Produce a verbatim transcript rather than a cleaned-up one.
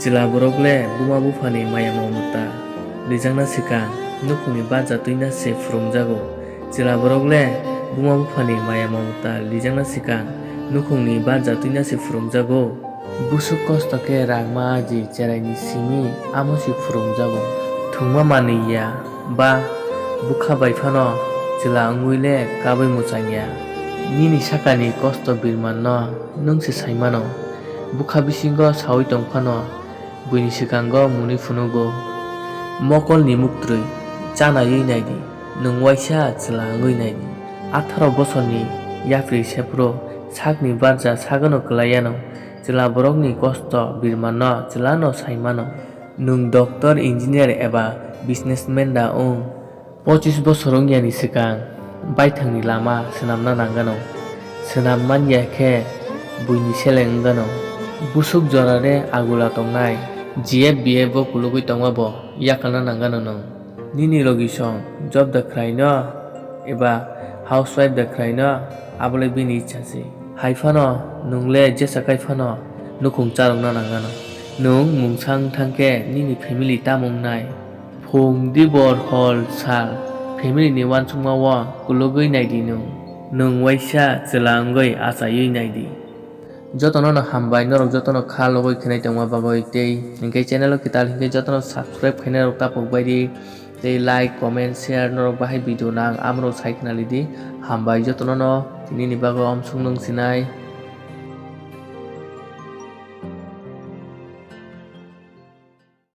Chwla borok le buma buphani maya mamata lijakna swkang nukhungni barja twina se phwrwngjago. Chwla borok le buma buphani maya mamata lijakna swkang nukhungni barja twina se phwrwngjago. Busuk kosto khe rangma aji cheraini simi amo se phwrwngjago. Thwngma manwi ya ba bwkha bai phano chwla wngwi le kabwi mwchang ya. Nini sakani kosto birmanno nwng se sai mano. Bwkha bisingo saui tong phano buini swkango mwnwi phunugo. Mokolni muktrwi chanaiwi naidi, nwng waisa chwla wngwi naidi. Atharo bosorni yapri sephuru sakni barja sagano kwlai yano. Chwla borokni kosto birmanno chwlano sai mano. Nwng doctor, engineer eba businessman da wng? Pochis bosor wngyani swkang baithangni lama swnamna nangano. Swnam man ya khe buini seleng wngano. Busuk jora re agula tongnai, G F B F bo kulugwi tongma bo yakalna nangano nwng. Nini logisong job da khwlaino eba housewife da khwlaino, abo le bini ichha se. Hai phano nwng le jesa kai phano nukhung charwkna nangano. Nwng mungsa wng thang khe nini family tamo wngnai? Phung, dibor, hor, sal, family ni uansukma o kulugwi naidi nwng. Nwng waisa chwla wngwi achaiwi naidi. Jotono no hambai, norok jotono kha logoi khenai tongma bagwi, tei hinkhe channel o kwtal hinkhe jotono subscribe khainai rok tapok bai di, tei like, comment, share norok bahai video nang amorok sai khna lidi. Hambai jotono no, nini bagwi omsuk nung sinai.